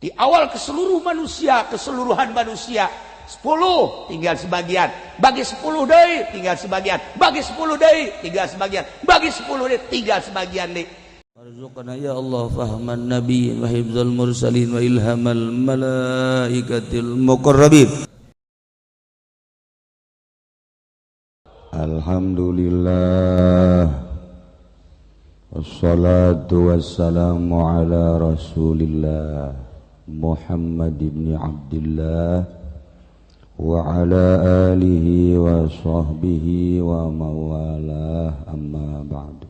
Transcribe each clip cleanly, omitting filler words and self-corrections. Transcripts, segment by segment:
Di awal ke seluruh manusia, keseluruhan manusia 10 tinggal sebagian, bagi 10 deui tinggal sebagian, bagi 10 deui tinggal sebagian, bagi 10 deui tinggal sebagian deui. Warzuqna ya Allah fahman nabiyyin wa hifdzal mursalin wa ilhamal malaikatil muqarrabin. Alhamdulillah, wassalatu wassalamu ala rasulillah Muhammad ibn Abdillah wa ala alihi wa sahbihi wa mawalah, amma ba'du.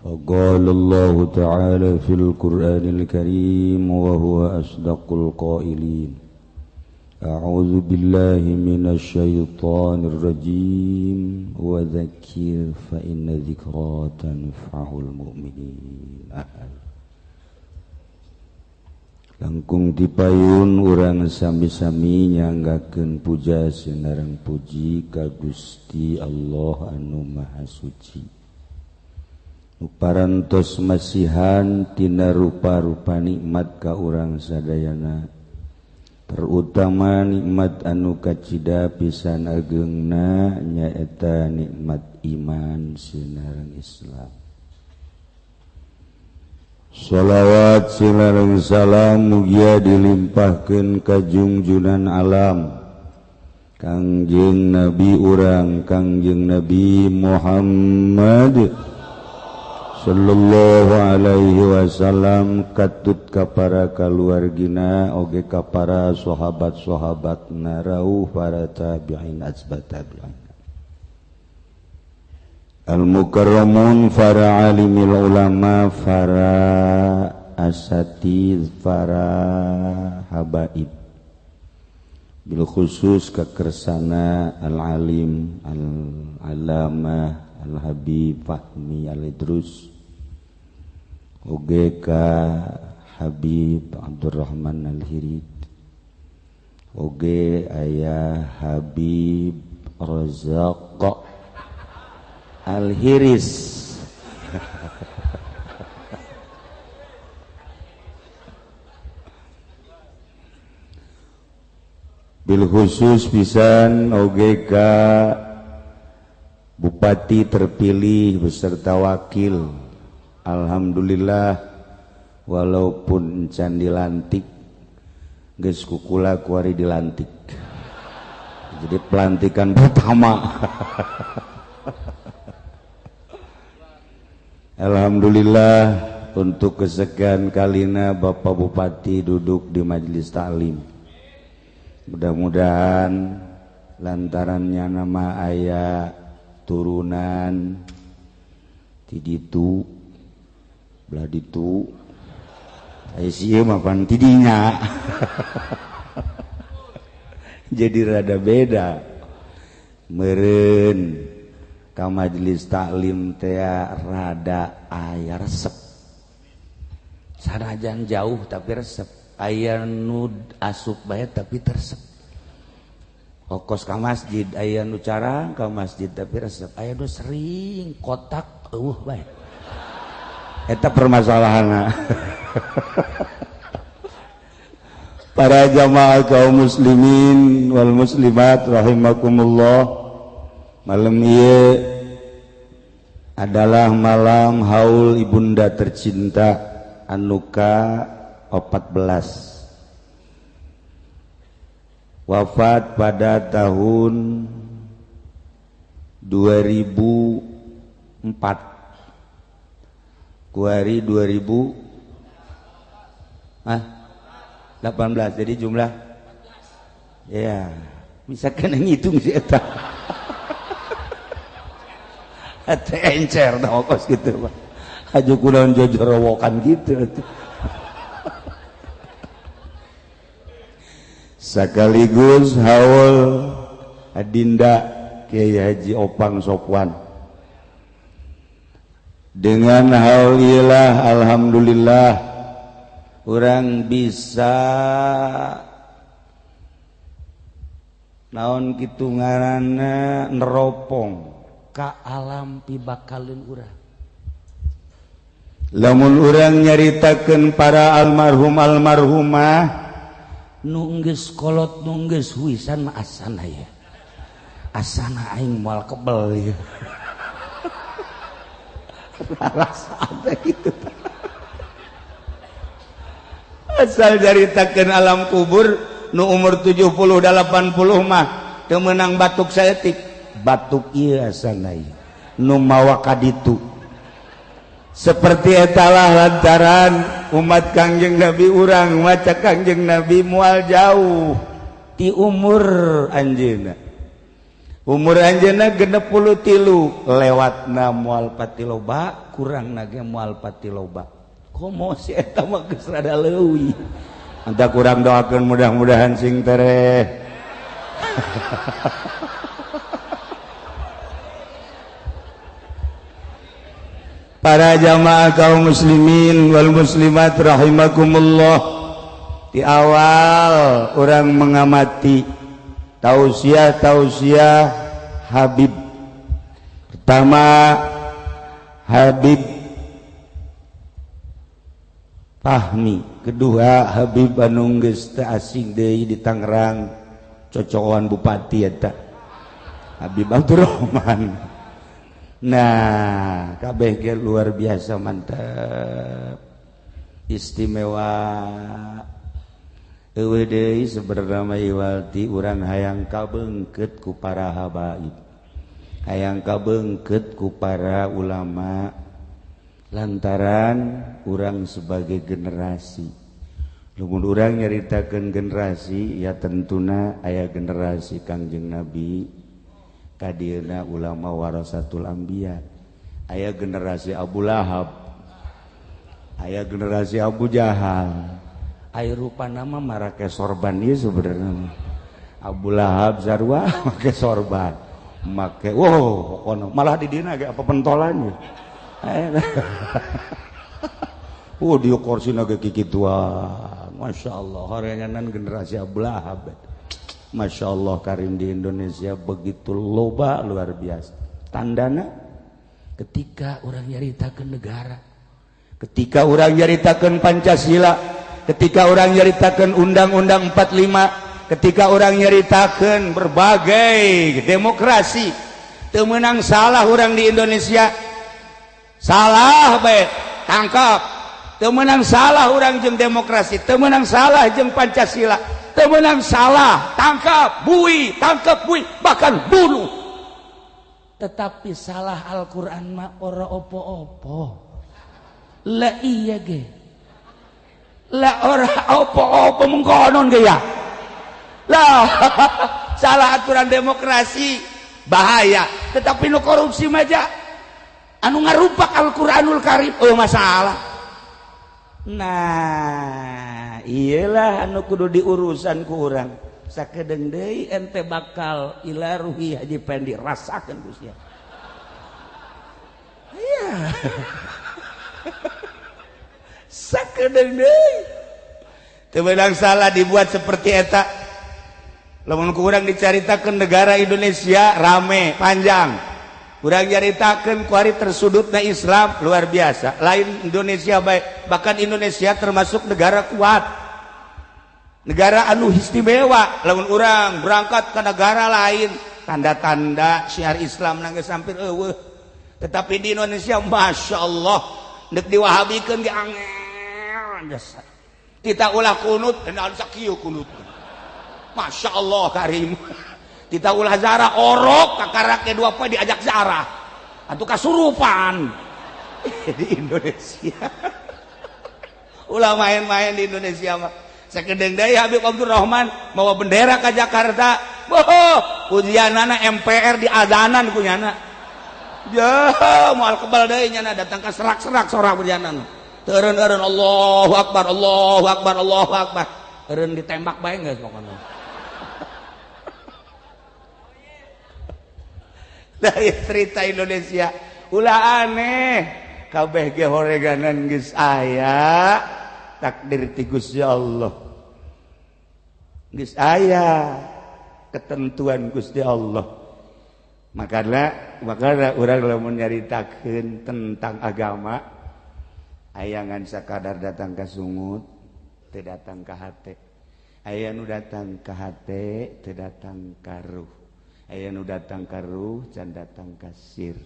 Faqala Allah ta'ala fil Qur'anil Karim wa huwa asdaqul qailin. A'udzu billahi minasy syaithanir rajim wa dzakkir fa inna dzikra tanfa'ul mu'minin. Langkung dipayun urang sami-sami nyanggakeun puja sinareng puji ka Gusti Allah anu Maha Suci. Parantos masihan tina rupa-rupa nikmat ka urang sadayana, terutama nikmat anu kacida pisan ageungna nyaeta nikmat iman sinareng Islam. Shalawat sinareng salam mugia dilimpahkeun ka jungjunan alam Kangjeng Nabi urang Kangjeng Nabi Muhammad sallallahu alaihi wasallam, katut ka para kaluargina oge ka para sahabat-sahabatna rauh para tabi'in asbat tabi'in al-mukarramun, para alimil ulama, para asatiz, para habaib, bil khusus kekersana al-alim al-alamah al-habib Fahmi al-Idrus, oge ka Habib Abdurrahman al-Hirid, oge ayah Habib Razak Al-Hiris. Bil khusus pisan oge ka Bupati terpilih beserta wakil. Alhamdulillah, walaupun can dilantik geus kukula kuari dilantik. Jadi pelantikan pertama. Alhamdulillah untuk kesekian kalina Bapak Bupati duduk di majelis taklim. Mudah-mudahan lantarannya nama ayah turunan ti ditu belah ditu aya sieun mah pan tidinya. Jadi rada beda meureun ka majelis taklim teh rada aya resep, sanajan jauh tapi resep, aya nu asup bae tapi teresep. Okos ka masjid aya nu carang ka masjid tapi resep, aya nu sering kotak eueuh bae. Eta permasalahanna. Para jamaah kaum muslimin wal muslimat rahimakumullah, malam ieu adalah malam haul ibunda tercinta anu ka 14, wafat pada tahun 2004, kuari 2018, jadi jumlah ya bisa kena ngitung sih eta. Teh encer tah kos kitu mah. Aju kunaon jojorowokan kitu. Sekaligus haul adinda Kiai Haji Opang Sopwan. Dengan haul ilah alhamdulillah orang bisa naon kitu ngaranna neropong ka alam pibakaleun urang. Lamun urang nyaritakeun para almarhum almarhumah nu geus kolot nu geus huisan mah asana ya. Asana aing moal kebel ya. Rasa ada gitu. Asal nyaritakeun alam kubur nu umur 70 80 mah teu meunang batuk saeutik. Batuk ieu asana ieu nu mawa ka ditu. Seperti etalah lantaran umat Kangjeng Nabi urang maca Kangjeng Nabi mual jauh ti umur anjeunna. Umur anjeunna 63 lewatna moal pati loba, kurangna ge moal pati loba. Komo si eta mah geus rada leuwih. Anta kurang doakeun mudah-mudahan sing tereh. Para jamaah kaum muslimin wal muslimat rahimakumullah, di awal orang mengamati tausiah-tausiah Habib. Pertama Habib Fahmi, kedua Habib anu geus teu asing deui di Tangerang, cocokan bupati eta Habib Abdurrahman. Nah, kabeh ge luar biasa mantap, istimewa. Eueuh deui sebenarna mah iwalti urang hayang kabeungkeut ku para habaib, hayang kabeungkeut ku para ulama, lantaran urang sebagai generasi. Lamun urang nyaritakeun generasi, ya tentuna aya generasi Kangjeng Nabi, kadieuna ulama warasatul anbiya, aya generasi Abu Lahab, aya generasi Abu Jahal. Aya rupana mah marake sorban ieu sebenarnya. Abu Lahab sarua make sorban, make wow pokona malah di dina ge apa pentolan ieu. Oh dia korsina ge kikituan. Masya Allah horenganan generasi Abu Lahab. Masya Allah karim di Indonesia begitu loba luar biasa. Tandana ketika orang nyaritakeun negara, ketika orang nyaritakeun Pancasila, ketika orang nyaritakeun Undang-Undang 45, ketika orang nyaritakeun berbagai demokrasi, teu meunang salah orang di Indonesia. Salah bae tangkap. Teu meunang salah orang jeung demokrasi, teu meunang salah jeung Pancasila, temenang salah, tangkap, bui, bahkan bunuh. Tetapi salah Al-Quran mah ora opo-opo. Lah iya ge. Lah ora opo-opo mengkonon ge ya. Lah salah aturan demokrasi bahaya, tetapi nu korupsi mah ja anu ngarupak Al-Qur'anul Karim oh masalah. Nah, iyalah anu kudu diurusan ku urang. Sakedeung deui ente bakal ila ruhi Haji Pendi rasakeun ku sia. Iya. Sakedeung deui. Teu meunang salah dibuat seperti eta. Lamun ku urang dicaritakeun negara Indonesia rame panjang. Urang nyaritakeun kuari tersudutna Islam luar biasa. Lain Indonesia baik, bahkan Indonesia termasuk negara kuat, negara anu istimewa. Lamun urang berangkat ke negara lain, tanda-tanda syiar Islam nangis hampir eueuh. Tetapi di Indonesia masya Allah, nek diwahabikeun ge angel jasa. Kita ulah kunut, dan sakieu kunut. Masya Allah karim. Kita ulah zarah orok kakarake dua poe diajak zarah atuh kasurupan di Indonesia. Ulah main-main di Indonesia mah. Sakedeung deui Habib Abdurrahman mawa bendera ka Jakarta. Boh, ujianana MPR di adanan ku nyana. Ya, moal kebal deui nyana datang ka serak-serak sorak ujianana. Teu eureun-eureun Allahu Akbar, Allahu Akbar, Allahu Akbar. Eureun ditembak bae geus pokona. Dari cerita Indonesia ulah aneh kabeh ge horeganan geus aya takdir ti Gusti Allah, geus aya ketentuan Gusti Allah. Makana urang lamun nyaritakeun tentang agama Aya ngan sakadar datang ka sungut, teu datang ka hate. Aya nu datang ka hate, teu datang ka ruh. Aya nu datang ka ruh, can datang ka sir.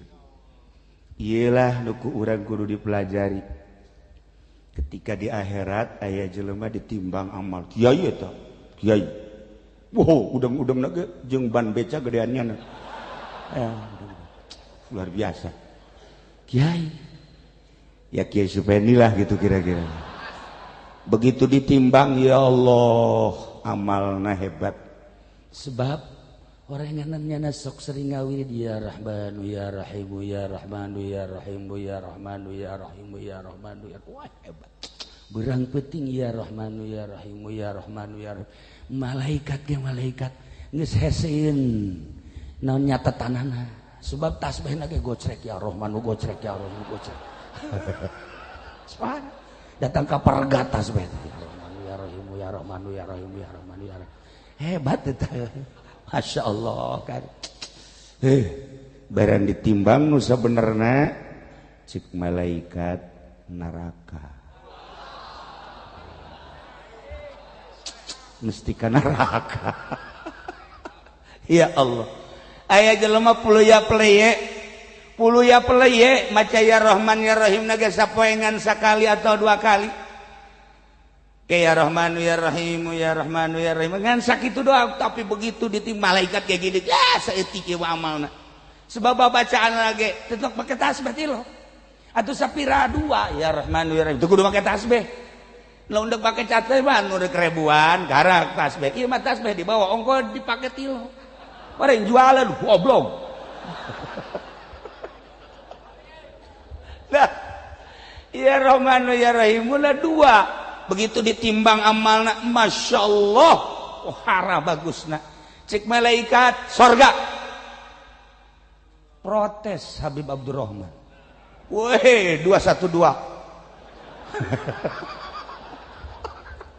Iyalah nu ku urang kudu dipelajari. Ketika di akhirat aya jelema ditimbang amal. Kiai eta, kiai. Wow, udang-udang ge jeung ban beca gedeannya. Luar biasa. Kiai. Ya Kiai Supendi lah gitu kira-kira. Begitu ditimbang, ya Allah, amalna hebat. Sebab orang nyana sok sering ngawirid ya Rahmanu ya Rahimu ya Rahmanu ya Rahimu ya Rahmanu ya Rahimu ya Rahmanu ya. Wah hebat. Berang penting ya Rahmanu ya Rahimu ya Rahmanu ya Rahim. Malaikat ge malaikat geus heseun naon nyatatanana. Sebab tasbihna ge gocrek ya Rahmanu gocrek ya Rahimu gocrek. Datang ke pergata ya Rahmanu ya Rahimu ya Rahmanu ya Rahimu ya Rahmanu ya Rahim. Hebat itu. Masya Allah kan. Barang ditimbang nu sabenerna cik malaikat neraka. Mesti ka neraka. Ya Allah. Aya jelema puluya peleye. Puluya peleye maca ya Rahman ya Rahim naga sapoengan sakali atau dua kali. Ke ya Rahmanu ya Rahimu ya Rahmanu ya Rahim ngan sakitu doa, tapi begitu ditim malaikat kayak gini ya saeutik ieu amalna. Sebab bacaan lagi tetep make tasbih ti lo. Atuh sapira dua ya Rahmanu ya Rahim teu kudu make tasbih. Lamun deuk make tasbih mah nu deuk ribuan karak tasbih. Ieu mah tasbih dibawa ongko dipake ti lo. Orang jualan goblok. Nah, ya Rahmanu ya Rahimu lah dua. Begitu ditimbang amalna, masya Allah, oh, hara bagusna. Cik malaikat sorga. Protes Habib Abdurrahman. Weh, 212.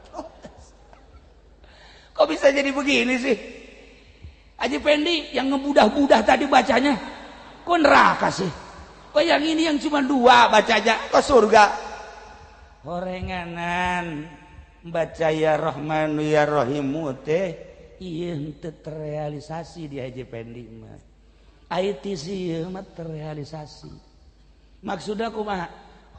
Protes. Kok bisa jadi begini sih? Haji Pendi yang ngebudah-budah tadi bacanya, kok neraka sih? Kok yang ini yang cuma dua baca aja, kok surga? Horenganan baca ya Rahmanu ya Rahimu teh ieu henteu terrealisasi di Haji Pendi mah. ITC ieu mah terrealisasi. Maksudna kumaha?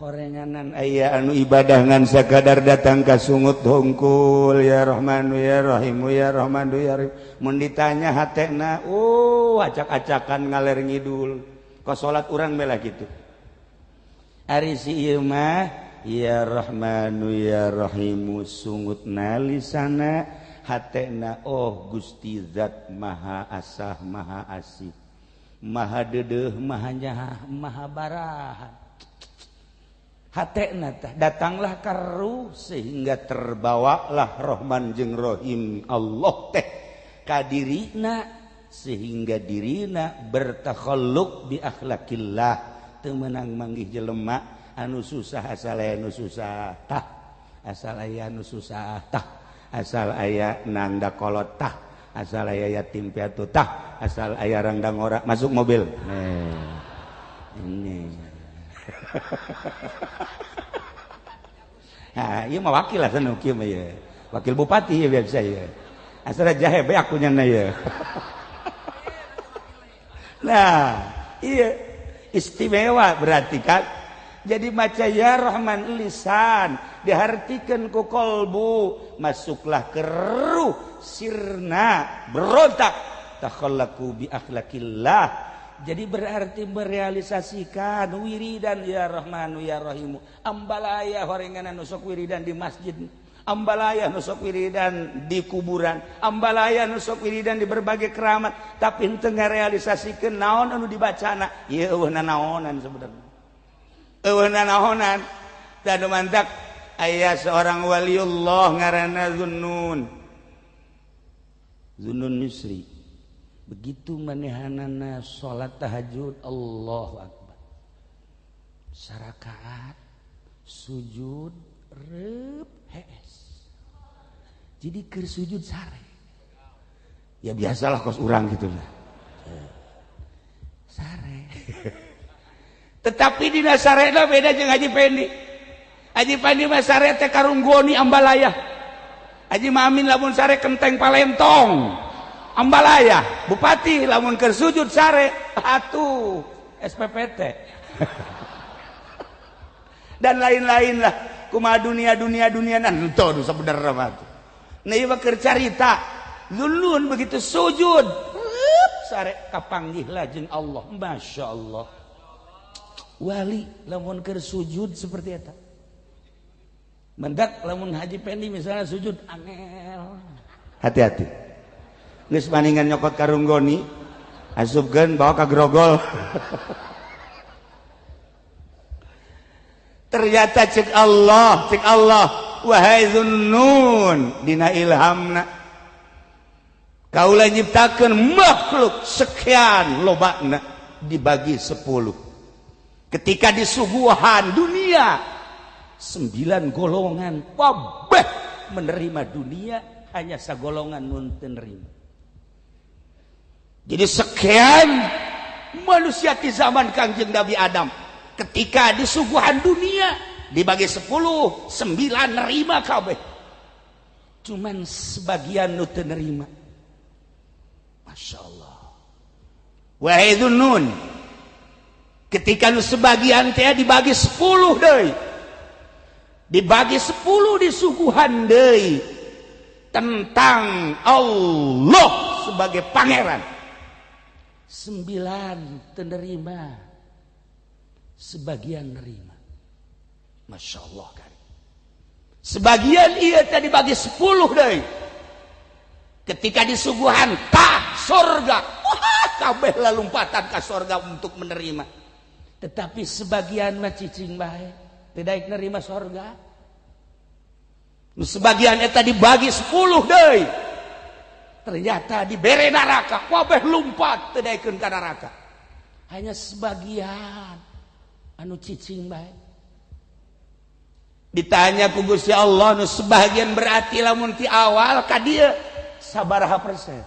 Horenganan aya anu ibadah ngan sakadar datang ka sungut hungkul ya Rahmanu ya Rahimu ya Rahmanu ya Rahim. Mun ditanya hatena, oh acak-acakan ngaler ngidul. Kok salat urang bela gitu. Ari si ieu mah ya Rahmanu ya Rahimu sungutna lisana hatena oh Gusti Zat Maha Asah Maha Asih Maha Dedeuh Maha Nyaah Maha Barahan. Hatena tah datanglah karuh sehingga terbawalah Rahman jeung Rahim Allah teh ka dirina sehingga dirina bertakhalluk bi akhlakillah teu meunang manggih jelema anu susah asal aya nu susah tah asal aya nu susah tah asal aya nanda kolot tah asal aya yatim piatu tah asal aya rangdang ora masuk mobil. Ini nah ieu mah wakil lah sanu kieu mah ieu wakil bupati ya biasa ieu asal jahe bae aku nya ieu. Nah iya istimewa berarti kan. Jadi maca ya Rahman lisan dihartikan ku kolbu masuklah ke ruh sirna berontak takhallaku bi akhlakillah. Jadi berarti merealisasikan wiridan ya Rahmanu ya Rahimu. Ambalaya horenganan nusok wiridan di masjid, ambalaya nusok wiridan di kuburan, ambalaya nusok wiridan di berbagai keramat, tapi henteu ngarealisasikeun naon anu dibacana. Ieu eueuh nanaonan sebenarnya. Eueuh nanaonan. Da nu mantak aya seorang waliullah ngaranna Zunnun. Zunnun Misri. Begitu manehanana salat tahajud, Allahu Akbar. Sarakaat, sujud, reup, hees. Jadi keur sujud sare. Ya biasalah kos urang gitu lah. Sare. Tetapi dina sarena beda jeung Haji Pendi. Haji Pandi mah sare teh karunggoni ambalaya. Haji Mamin lamun sare kenteng palentong ambalaya. Bupati lamun keur sujud sare atuh SPPT. Dan lain-lain lah. Kumaha dunia dunia dunia nanto nu sabenerna mah tuh. Nah ieu mah keur carita. Zulun begitu sujud, sare kapanggih jeung Allah. Masya Allah. Wali lamun keur sujud seperti eta. Mendak lamun Haji Pendi misalnya sujud angel. Hati-hati. Geus maningan nyokot karunggoni, asupkeun bawa ka grogol. Ternyata cek Allah, wahai Zunnun, dina ilhamna kaula nyiptakeun makhluk sekian lobana dibagi 10. Ketika disuguhan dunia 9 golongan kabeh menerima dunia, hanya sagolongan nu teu nerima. Jadi sekian manusia di zaman Kangjeng Nabi Adam ketika disuguhan dunia dibagi 10, 9 nerima kabeh. Cuman sebagian nu teu nerima. Masya Allah. Wahai Zunnun, ketika nu sebagian teh dibagi 10 deui. Dibagi 10 disuguhan deui tentang Allah sebagai pangeran. 9 teu nerima, sebagian nerima. Masya Allah kari. Sebagian iya tadi bagi 10 deui. Ketika disuguhan tah sorga, wah kabeh lalumpatan ka sorga untuk menerima. Tetapi sebagian mah cicing bae, tidak nerima sorga. Sebagian eta dibagi 10 deui. Ternyata dibere neraka, kabeh lumpat teu daekeun ka neraka. Hanya sebagian anu cicing bae. Ditanya ku Gusti Allah, nu sebagian berarti lamun ti awal ka dieu sabaraha persen?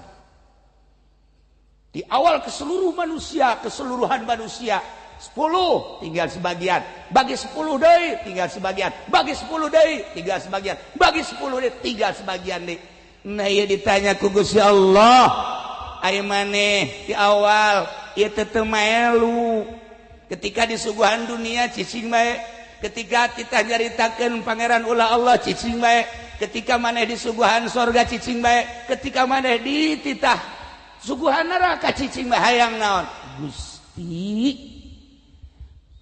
Di awal ke seluruh manusia, keseluruhan manusia 10 tinggal sebagian, bagi 10 deui tinggal sebagian, bagi 10 deui tinggal sebagian, bagi 10 deui tinggal sebagian deui. Nah ieu ditanya ku Gusti Allah, ari maneh di awal ieu teh teu maelu. Ketika disuguhan dunia cicing bae, ketika kita nyaritakeun pangeran ulah Allah cicing bae, ketika maneh disuguhan sorga cicing bae, ketika maneh dititah suguhan neraka cicing bae, hayang naon? Gusti,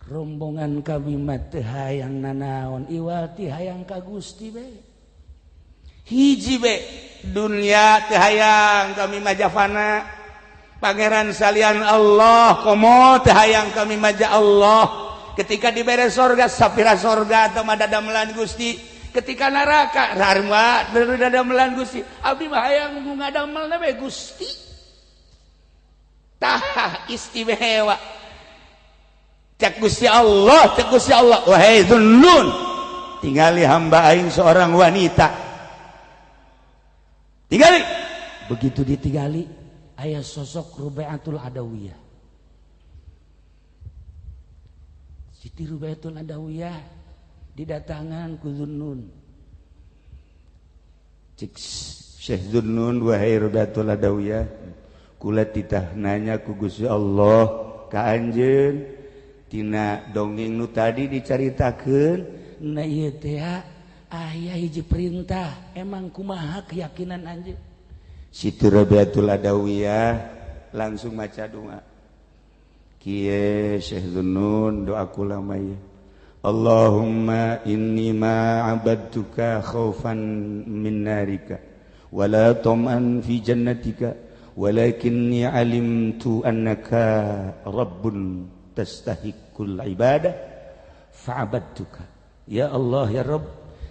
rombongan kami mah teu hayang nanaon, iwal ti hayang ka Gusti bae. Hiji bae dunia teu hayang kami mah jafana. Pangeran salian Allah komo teu hayang kami maja Allah. Ketika dibere sorga sapira sorga atau madadamelan Gusti, ketika neraka rarma dadamelan Gusti, abdi mah hayang ngadamelna bae Gusti. Tah istimewa. Cek Gusti Allah, cek Gusti Allah, wahai Zunnun, tingali hamba aing seorang wanita. Tingali. Begitu ditinggali aya sosok Rubi'atul Adawiyah. Siti Rubi'atul Adawiyah didatangan ku Zunnun. Cik Syekh Zunnun, wahai Rubi'atul Adawiyah, kula titah nanya ku Gusti Allah ka anjeun tina dongeng nu tadi dicaritakeun. Na ieu teh aya hiji perintah, emang kumaha keyakinan anjeun? Siti Rubi'atul Adawiyah langsung maca doa. Kieu Syekh Zunnun, doa kula mah ieu. Allahumma inni ma abadtuka khaufan min narika wala tam'an fi jannatika walakinni alimtu annaka rabbun tastahiqqul ibadah fa'abadtuka. Ya Allah ya Rabb,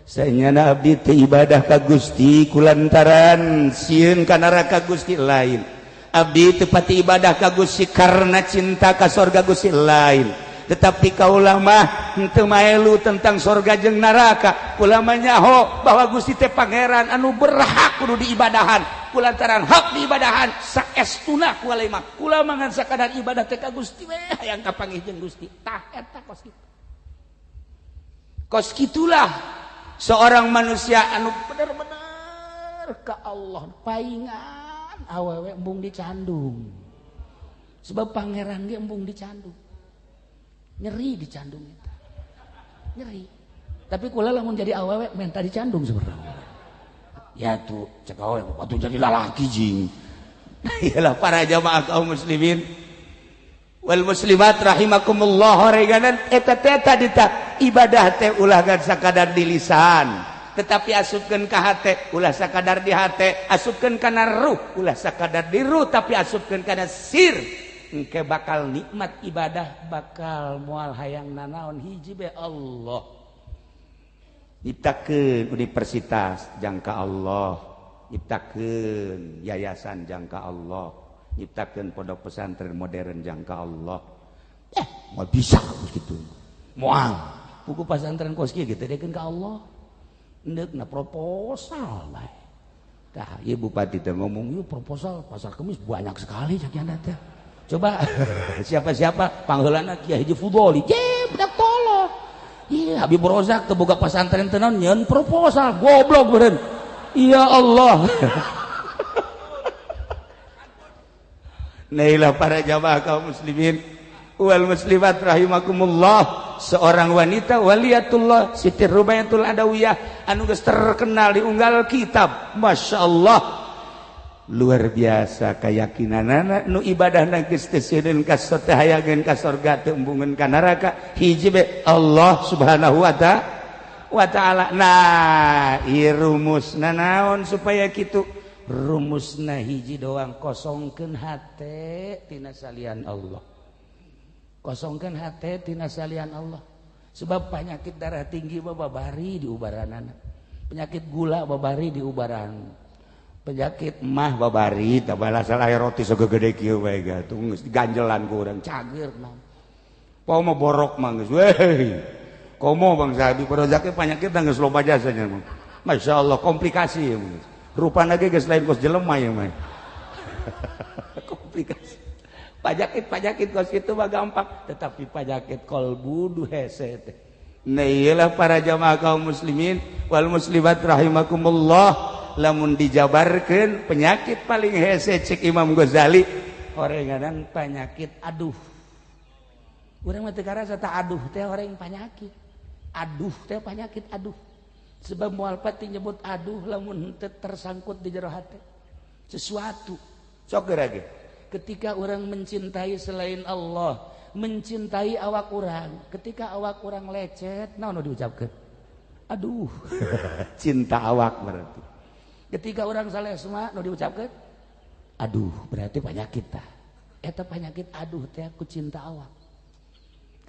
sanyana abdi teu ibadah ka Gusti kulantaran sieun ka neraka Gusti lain. Abdi teu pati ibadah ka Gusti karena cinta ka sorga Gusti lain. Tetapi kaula mah henteu maelu tentang sorga jeung neraka. Kula mah nyaho bahwa Gusti teh pangeran anu berhak kudu diibadahan. Kulantaran hak diibadahan saestuna kula mah. Kula mah ngan sakadar ibadah teh ka Gusti we hayang kapanggih jeung Gusti. Tah eta kos kitu. Kos kitulah seorang manusia anu bener-bener ke Allah paingan awewe embung dicandung. Sebab pangeran ge embung dicandung. Nyeri dicandung eta. Nyeri. Tapi kula lamun jadi awewe menta dicandung sebenarnya. Ya tuh cek awewe atuh jadi lalaki jing. Iyalah para jamaah kaum muslimin wal muslimat rahimakumullah horeganan eta teh tadi tah ibadah teh ulah gan sakadar di lisan tetapi asupkeun ka hate, ulah sakadar di hate asupkeun kana ruh, ulah sakadar di ruh tapi asupkeun kana sir. Engke bakal nikmat ibadah bakal moal hayang nanaon hiji be Allah. Nyiptakeun universitas jangka Allah, nyiptakeun yayasan jangka Allah, nyiptakeun pondok pesantren modern jangka Allah. Moal bisa begitu. Moal. Buku pesantren kos kieu gitu dekeun ka Allah. Endeukna proposal bae. Tah, ieu bupati teh ngomong, "Ieu proposal pasar Kemis banyak sekali cakian teh." Coba siapa-siapa pangheulana Kiai Haji Fudoli. Je, budak tolol. Iya, Habib Rozak teu boga pesantren teh naon nyeun proposal, goblok beureun. Ya Allah. Nailah para jamaah kaum muslimin wal muslimat rahimakumullah. Seorang wanita waliyatullah Siti Rubayatul Adawiyah anu geus terkenal di unggal kitab. Masya Allah, luar biasa keyakinanana nu ibadahna geus teu seudeun ka teh hayangeun ka sorga teu embungeun ka neraka hiji be Allah Subhanahu wa ta'ala. Nah, ieu rumusna naon supaya kitu? Rumusna hiji doang, kosongkeun hate tina salian Allah. Kosongkeun hate tina salian Allah. Sebab penyakit darah tinggi babari diubaranana, penyakit gula babari diubaran, penyakit mah babari tabala salah roti segede kieu bae gatuh geus diganjelan ku urang cager mah. Pomo borok mah geus weh. Komo bangsa Habib Rozak penyakit geus loba jasanya mah. Masya Allah komplikasi ya mah. Rupana ge geus lain kos jelema ya mah. Komplikasi. Pajakit-pajakit kos kitu mah gampang, tetapi pajakit kolbu du hese teh. Nah iyalah para jamaah kaum muslimin wal muslimat rahimakumullah, lamun dijabarkeun penyakit paling hese cek Imam Ghazali horenganan penyakit aduh. Urang mah teu karasa tah aduh teh horeng penyakit. Aduh teh penyakit aduh. Sebab moal pati nyebut aduh lamun teu tersangkut di jero hate. Sesuatu sok geura ge. Ketika orang mencintai selain Allah, mencintai awak orang, ketika awak orang lecet, naon nu diucapkeun? Aduh. Cinta awak berarti. Ketika orang salesma nu diucapkeun? Aduh, berarti penyakit tah. Eta penyakit aduh teh ku cinta awak.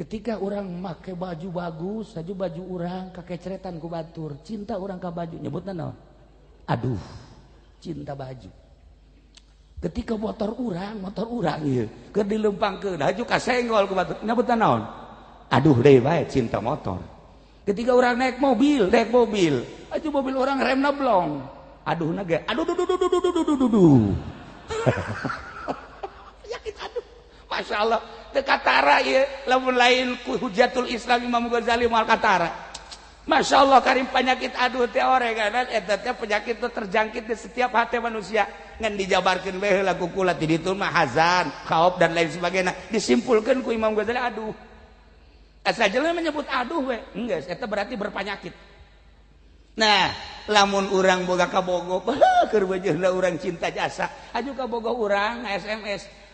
Ketika orang make baju bagus, saja baju orang kakeceretan ku batur, cinta orang ka baju nyebutna naon? Aduh, cinta baju. Ketika motor urang ieu keur dilempangkeun haju kasenggol ku batur, nyebutna naon? Aduh deui bae cinta motor. Ketika orang naik mobil, aju mobil orang remna blong. Aduh naga, aduh duh duh duh duh duh duh duh. Penyakit aduh. Masya Allah, teu katara ieu lamun lain ku Hujatul Islam Imam Ghazali moal katara. Masya Allah karim penyakit aduh teh oreganan eta teh penyakit teh terjangkit di setiap hati manusia. Ngan dijabarkeun bae heula ku kula ti ditu mah hazan, khauf dan lain sebagainya. Disimpulkeun ku Imam Ghazali aduh. Asa jelema menyebut aduh we, geus eta berarti berpenyakit. Nah, lamun urang boga kabogo, keur beujeuna urang cinta jasa, aju kabogo urang SMS.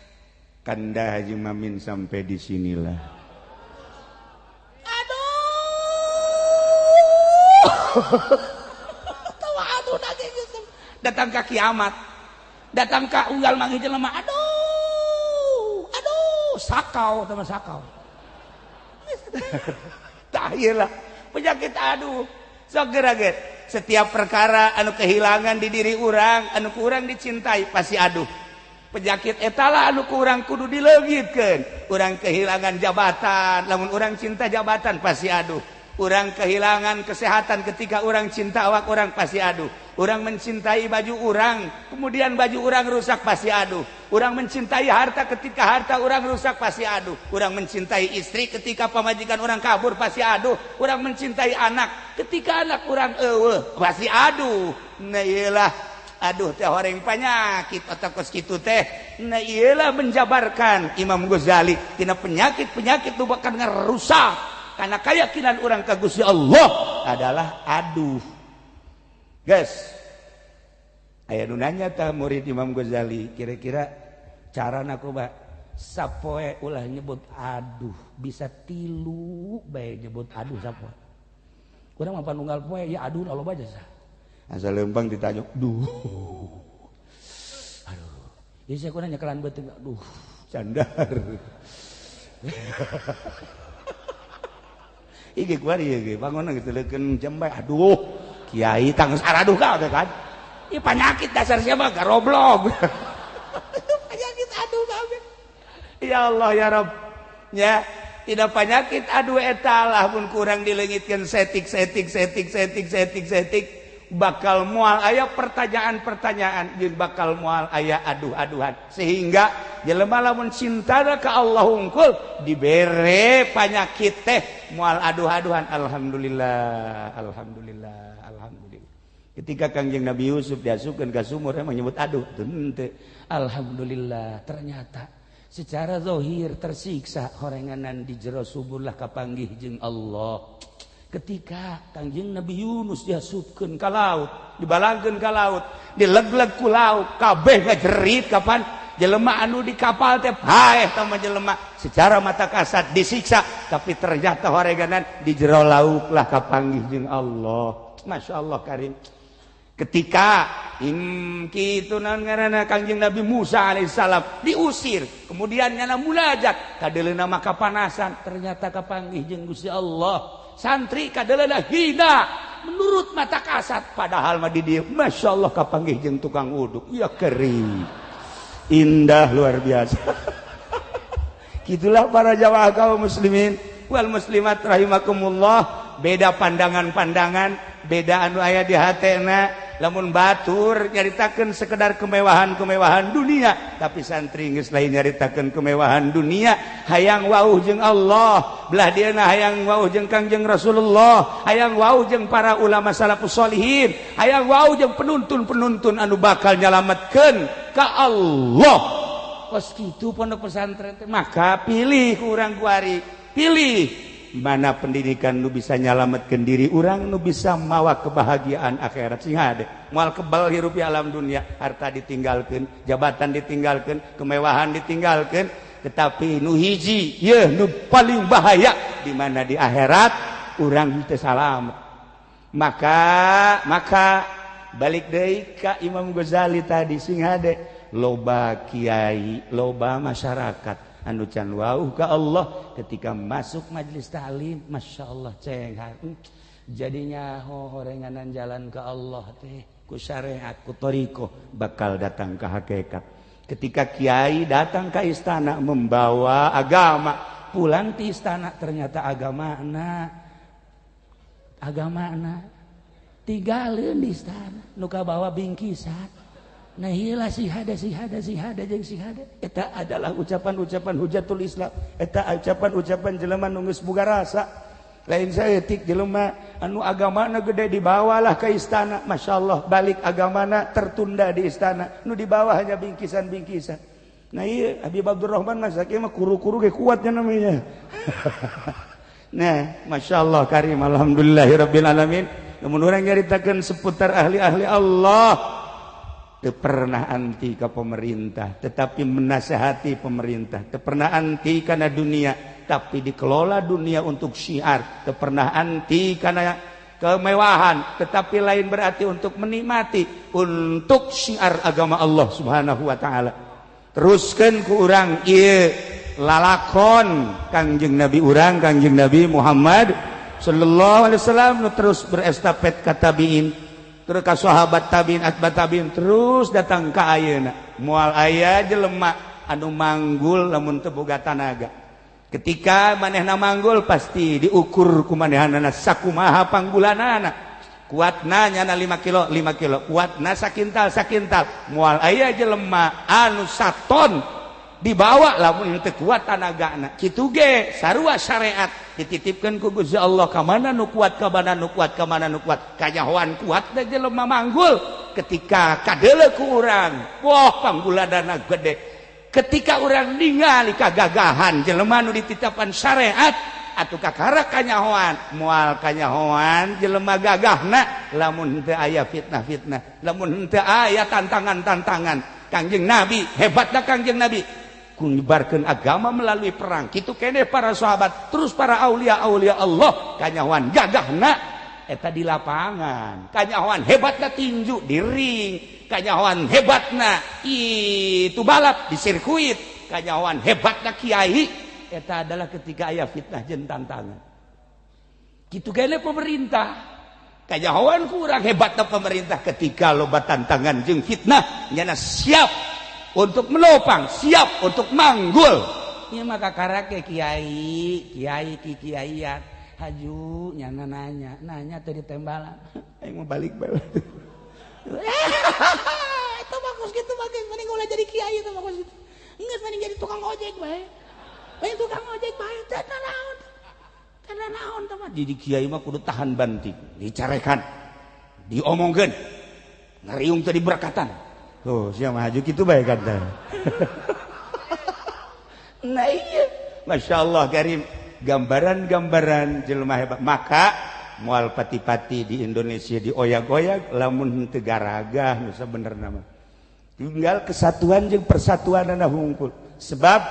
Kanda Haji Mamin sampai di sinilah. Aduh. Tawa aduh nage datang ka kiamat. Datang ka unggal manggih jelema, aduh. Aduh, sakau teman sakau. Tah ieu lah penyakit aduh. Sok geura-geura setiap perkara anu kehilangan di diri urang, anu kurang dicintai pasti aduh. Penyakit etala anu kurang kudu dileungitkeun. Urang kehilangan jabatan, lamun urang cinta jabatan pasti aduh. Urang kehilangan kesehatan ketika urang cinta awak urang pasti aduh. Urang mencintai baju urang, kemudian baju urang rusak pasti aduh. Urang mencintai harta ketika harta urang rusak pasti aduh. Urang mencintai istri ketika pamajikan urang kabur pasti aduh. Urang mencintai anak ketika anak urang eueuh pasti aduh. Nah iyalah aduh teh horeng penyakit atau kos kitu teh. Nah iyalah menjabarkan Imam Ghazali tina penyakit-penyakit nu bakal ngerusak karena keyakinan urang ka Gusti Allah adalah aduh. Guys, aya nu nanya tah murid Imam Ghazali, kira-kira carana kumaha? Sapoe ulah nyebut aduh, bisa tilu bae nyebut aduh sapoe. Urang mah panunggal poe ya aduh Allah baca sah. Asal lempang ditanya, duh. Aduh. Ieu saya kurang nyekelan beuteung, aduh, candar. Iki kuari ieu ge bangun geus leukeun jam bae, aduh. Kiai tang saraduh ka kan. Ieu penyakit dasar siapa garoblog. Penyakit aduh kabeh. Ya Allah ya Rabb. Ya, tidak penyakit aduh eta lah pun kurang dileungitkeun setik setik setik setik setik setik bakal moal aya pertanyaan-pertanyaan jeung bakal moal aya aduh-aduhan sehingga jelema lamun cintana ka Allah hungkul dibere penyakit teh moal aduh-aduhan. Alhamdulillah, alhamdulillah, alhamdulillah. Ketika Kangjeng Nabi Yusuf diasupkeun ka sumur emang nyebut aduh henteu. Alhamdulillah ternyata secara zahir tersiksa horenganan di jero sumur lah kapanggih jeung Allah. Ketika Kangjeng Nabi Yunus diasupkeun ka laut, dibalangkeun ka laut, dilegleg ku laut, kabeh ngajerit kapan jelema anu di kapal teh paeh tah mah jelema secara mata kasat disiksa, tapi ternyata horeganan di jero laut lah kapanggih jeung Allah. Masya Allah karim. Ketika kitu naon ngaranna Kangjeng Nabi Musa alaihissalam diusir, kemudian nyana mulajat kadeleuna mah kapanasan, ternyata kapanggih jeung Gusti Allah. Santri kadeleuna hina menurut mata kasat, padahal mah di dieu Masya Allah kapanggih jeung tukang uduk, ya kering indah luar biasa. Gitulah para jamaah kaum muslimin wal muslimat rahimakumullah. Beda pandangan-pandangan, beda anu aya di hatena. Lamun batur nyaritakeun sekedar kemewahan-kemewahan dunia, tapi santri geus lain nyaritakeun kemewahan dunia, hayang wauh jeung Allah, belah dieuna hayang wauh jeung Kangjeng Rasulullah, hayang wauh jeung para ulama salafus solihin, hayang wauh jeung penuntun-penuntun anu bakal nyalametkeun ka Allah. Kos kitu pondok pesantren teh, maka pilih ku urang kuari, pilih mana pendidikan nu bisa nyalametkeun diri urang, nu bisa mawa kebahagiaan akhirat. Sing hade moal kebal hirup di alam dunia, harta ditinggalkeun, jabatan ditinggalkeun, kemewahan ditinggalkeun, tetapi nu hiji yeuh nu paling bahaya di mana di akhirat urang teu salamet. Maka balik deui ka Imam Ghazali tadi, sing hade loba kiai, loba masyarakat anu can wauh ka Allah ketika masuk majelis taklim, Masya Allah ceng jadinya horenganan jalan ke Allah teh ku syariat ku thariqah bakal datang ke hakikat. Ketika kiai datang ke istana membawa agama, pulang ti istana ternyata agamana tinggalin di istana nu kabawa bingkisan. Nah iyalah sihada sihada sihada jeung sihada eta adalah ucapan-ucapan hujatul Islam, eta ucapan-ucapan jelema nu geus boga rasa. Lain saeutik jelema anu agamana gede dibawalah ke istana, Masya Allah balik agamana tertunda di istana, nu dibawa hanya bingkisan-bingkisan. Nah iya Habib Abdurrahman masa kieu mah kuru-kuru ge kuatnya namanya. Nah Masya Allah karim, alhamdulillahirabbil alamin. Lamun urang nyaritakeun seputar ahli-ahli Allah, teu pernah anti ka pemerintah, tetapi menasehati pemerintah. Teu pernah anti kana dunia, tapi dikelola dunia untuk syiar. Teu pernah anti kana kemewahan, tetapi lain berarti untuk menikmati, untuk syiar agama Allah Subhanahu wa taala. Teruskeun ku urang ieu lalakon Kangjeng Nabi urang, Kangjeng Nabi Muhammad sallallahu alaihi wasallam, terus berestafet ka tabiin, terus ka sahabat tabiin, atba tabiin, terus datang ka ayeuna. Moal aya jelema anu manggul lamun teu boga tanaga. Ketika manehna manggul pasti diukur ku manehanana sakumaha panggulanana. Kuatna nyana 5 kilo 5 kilo, kuatna sakintal sakintal. Moal aya jelema anu saton dibawa lamun teu kuat tanagana. Kitu ge sarua syariat dititipkeun ku Gusti Allah ka mana nu kuat, ka mana nu kuat, ka mana nu kuat. Kanyahoan kuatna jelema manggul ketika kadeuleu ku urang, wah pangguladana gede. Ketika urang ningali kagagahan jelema nu dititapan syariat atuh kakara kanyahoan, moal kanyahoan jelema gagahna lamun henteu aya fitnah-fitnah, lamun henteu aya tantangan-tantangan. Kangjeng Nabi hebatna, Kangjeng Nabi ku nyebarkeun agama melalui perang. Kitu keneh para sahabat, terus para aulia-aulia Allah kanyahoan gagahna eta di lapangan, kanyahoan hebatna tinju di ring, kanyahoan hebatna itu balap di sirkuit, kanyahoan hebatna kiai eta adalah ketika aya fitnah jeung tantangan. Kitu keneh pemerintah, kanyahoan kurang hebatna pemerintah ketika loba tantangan jeung fitnah, nyana siap untuk menopang, siap untuk manggul. Ieu mah kakarake kiai, kiai ki kiaian haju nyana nanya, nanya teu ditembalan. Aing mau balik bae. Itu bagus gitu, bagus mending ulah jadi kiai, itu bagus gitu. Geus mending jadi tukang ojek bae. Mending tukang ojek bae teh naon. Teh naon teh mah. Jadi kiai mah kudu tahan banting, dicarekan, diomongkeun. Ngariung teh diberkatan. Tuh, sia mah haju kitu bae kan teh. Nah iya, Masya Allah karim, gambaran-gambaran jelema hebat. Maka moal pati-pati di Indonesia dioyak-oyak lamun henteu garagah nu sabenerna mah. Tinggal kesatuan jeung persatuanana hungkul. Sebab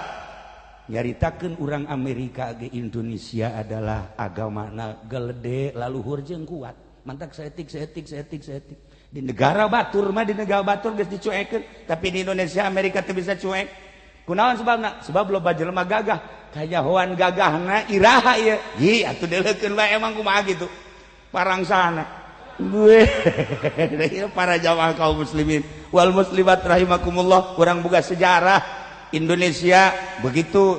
nyaritakeun urang Amerika ge Indonesia adalah agamana gelede laluhur jeung kuat. Mantak saeutik saeutik saeutik saeutik. Di negara batur mah, di negara batur geus dicuekeun, tapi di Indonesia Amerika teu bisa cuek. Kunaon sebabna? Sebab loba jelema gagah. Kanyahoan gagahna iraha ieu. Hi atuh deuleukeun bae emang kumaha gitu. Parangsana. Gue para jamaah kaum muslimin wal muslimat rahimakumullah, urang buka sejarah Indonesia begitu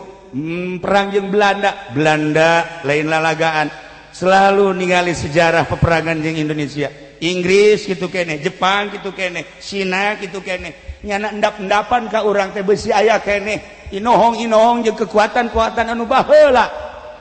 perang jeung Belanda, Belanda lain lalagaan. Selalu ningali sejarah peperangan jeung Indonesia. Inggris gitu kene, Jepang gitu kene, Cina gitu kene. Nyana endap-endapan ka urang teh besi aya kene. Inohong-inohong jeung kekuatan-kekuatan anu baheula.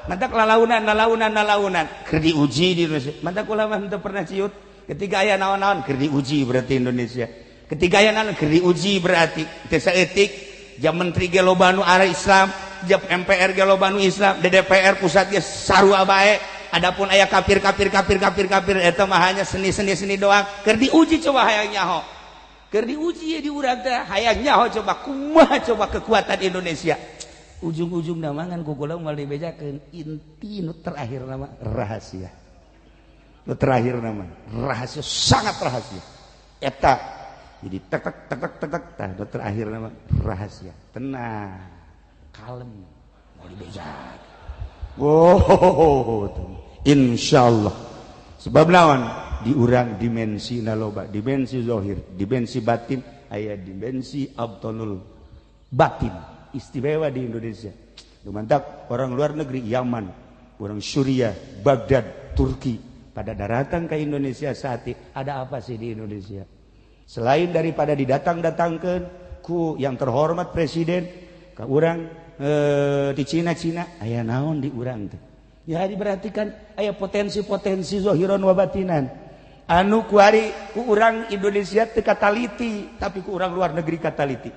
Mantak lalaunan, lalaunan, lalaunan. Keur diuji di Indonesia. Mantak ulama henteu pernah ciut. Ketika aya naon-naon keur diuji berarti Indonesia. Ketika aya naon keur diuji berarti teu saeutik. Jam menteri ge loba nu arah Islam, jam MPR ge loba nu Islam, DPR pusat ge sarua bae. Adapun aya kafir kafir kafir kafir kafir eta mah hanya seni seni seni doang. Keur diuji coba hayang nyaho. Keur diuji ye di urang teh hayang nyaho coba kumaha coba kekuatan Indonesia. Ujung-ujung mah ngan ku kula moal dibejakeun inti nu terakhir nama rahasia. Nu terakhir nama rahasia, sangat rahasia. Eta jadi tek tek tek tek tek tek tah nu terakhir nama rahasia. Tenang, kalem, moal dibejakeun. Oh, insyaallah. Sebab naon di urang dimensi loba, dimensi zahir, dimensi batin, aya dimensi abtonul batin istimewa di Indonesia. Mantap orang luar negeri Yaman, orang Suriah, Baghdad, Turki pada datang ke Indonesia saat ini. Ada apa sih di Indonesia? Selain daripada didatang-datangkan ku yang terhormat presiden ke urang di Cina-Cina, aya naon di urang teh? Ya diperhatikan aya potensi-potensi zahiron wa batinan. Anu kuari ku urang Indonesia teu kataliti, tapi ku urang luar negeri kataliti.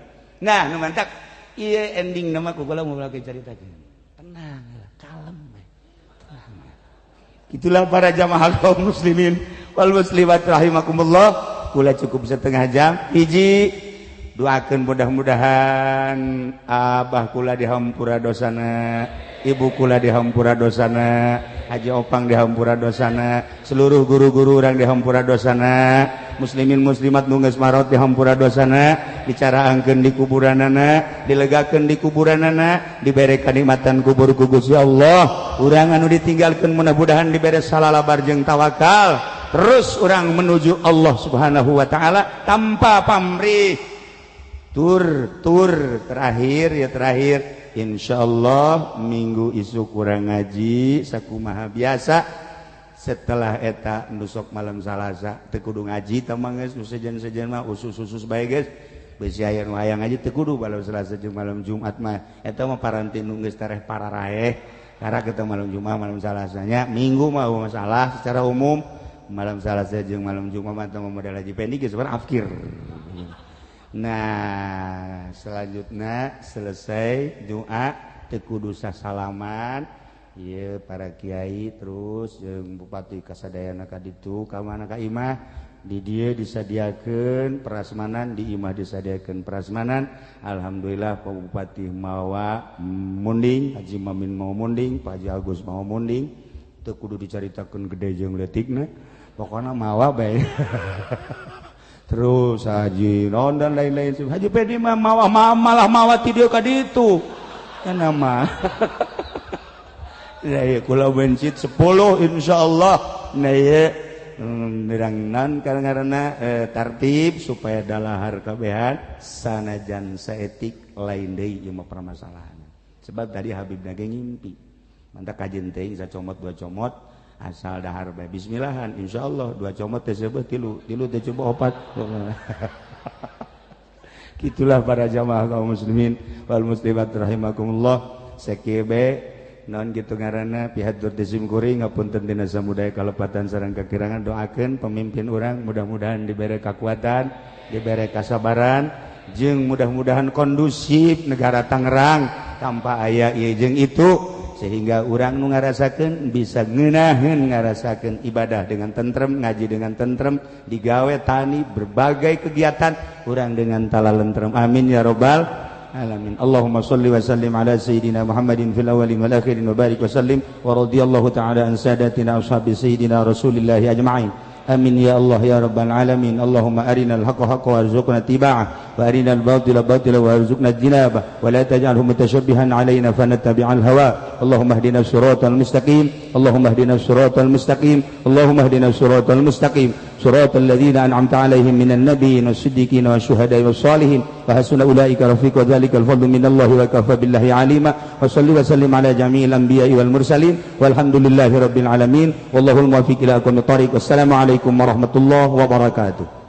Nah, nu mantak ieu ending nama ku kula mau caritakeun. Tenang, kalem. Tenang. Itulah para jamaah kaum muslimin wal muslimat rahimakumullah. Kula cukup setengah jam. Hiji, doakan mudah-mudahan abah kula dihampura dosana, ibu kula dihampura dosana, Haji Opang dihampura dosana, seluruh guru-guru orang dihampura dosana, muslimin muslimat nu geus marot dihampura dosana, dicaraangkeun di kuburanana, dilegakeun di kuburanana, dibere kanikmatan kubur ku Gusti Allah. Urang anu ditinggalkeun mudah-mudahan dibere salalabar jeung tawakal, terus urang menuju Allah Subhanahu wa taala tanpa pamrih. Tur tur terakhir ya terakhir. Insyaallah minggu isuk kurang ngaji sakumaha biasa. Setelah eta nusok malam Salasa teu kudu ngaji tah mah geus, nu sejen-sejen mah usus-usus bae geus. Bisi aya nu hayang ngaji teu kudu malam Selasa jeung malam Jumat mah. Eta mah paranti nu geus tereh pararaeh. Karena kita malam Jumat malam Salasanya, Minggu mah masalah secara umum malam Salasa jeung malam Jumat mah teh model Haji Pendi geus afkir. Nah, selanjutnya selesai doa teu kudu sasalaman. Ieu para kiai terus jeung bupati kasadayana ka ditu ka mana ka imah, di dieu disadiakeun prasmanan, di imah disadiakeun prasmanan. Alhamdulillah Pak Bupati mawa munding, Haji Mamin mau munding, Pak Haji Agus mau munding. Teu kudu dicaritakeun gede jeung leutikna, pokona mawa bae. Terus Haji non dan lain-lain. Haji Pedi mah mawa malah mawa ti dieu ka ditu. Kan mah. Nah, ya, kula bencit 10 insyaallah. Nah, ya nerangnan karena tartib supaya dalahar kabehan sanajan saetik lain deui ieu mah permasalahan. Sebab tadi Habib nage ngimpi. Mantap kajen teuing sacomot dua comot asal dahar bae bismillahan insyaallah dua comot teh seubeuh tilu, tilu teh coba opat. Gitulah para jamaah kaum muslimin wal muslimat rahimakumullah. Sakieu bae non gitu ngaranna pihatur disim kuring ngapunten dina samudaya kalepatan sareng kakirangan. Doakeun pemimpin urang mudah-mudahan dibere kekuatan, dibere kasabaran, jeung mudah-mudahan kondusif negara Tangerang tanpa aya ieu jeung itu, sehingga urang nu ngarasakeun bisa ngeunaheun ngarasakeun ibadah dengan tentrem, ngaji dengan tentrem, digawe tani berbagai kegiatan urang dengan talalentrem. Amin ya robbal alamin. Allahumma salli wa sallim ala sayyidina Muhammadin fil awwalin wal akhirin wa barik wa sallim wa radhiyallahu ta'ala an sadatina ashabi sayyidina Rasulillahi ajma'in. Amin ya Allah ya rabbal alamin. Allahumma arinal haqqa haqqa warzuqna ittiba'ah wa arinal batila batila warzuqna ijtinabah wa la taj'alhu mutashabbihan alaina fanattabi'al hawa. Allahumma ihdina siratal mustaqim. Allahumma ihdina siratal mustaqim. Allahumma ihdina siratal mustaqim. Siratal ladzina an'amta 'alaihim minan nabiyyin was-siddiqin wasyuhada'i was-salihin wa hasuna ulaika rafiqa. Dzalikal fadlu minallahi wa kafa billahi 'alima. Wa salli wa sallim 'ala jami'il anbiya'i wal mursalin walhamdulillahi rabbil alamin. Wallahul muwaffiq ila aqwamit thariq. Wassalamu alaikum warahmatullahi wabarakatuh.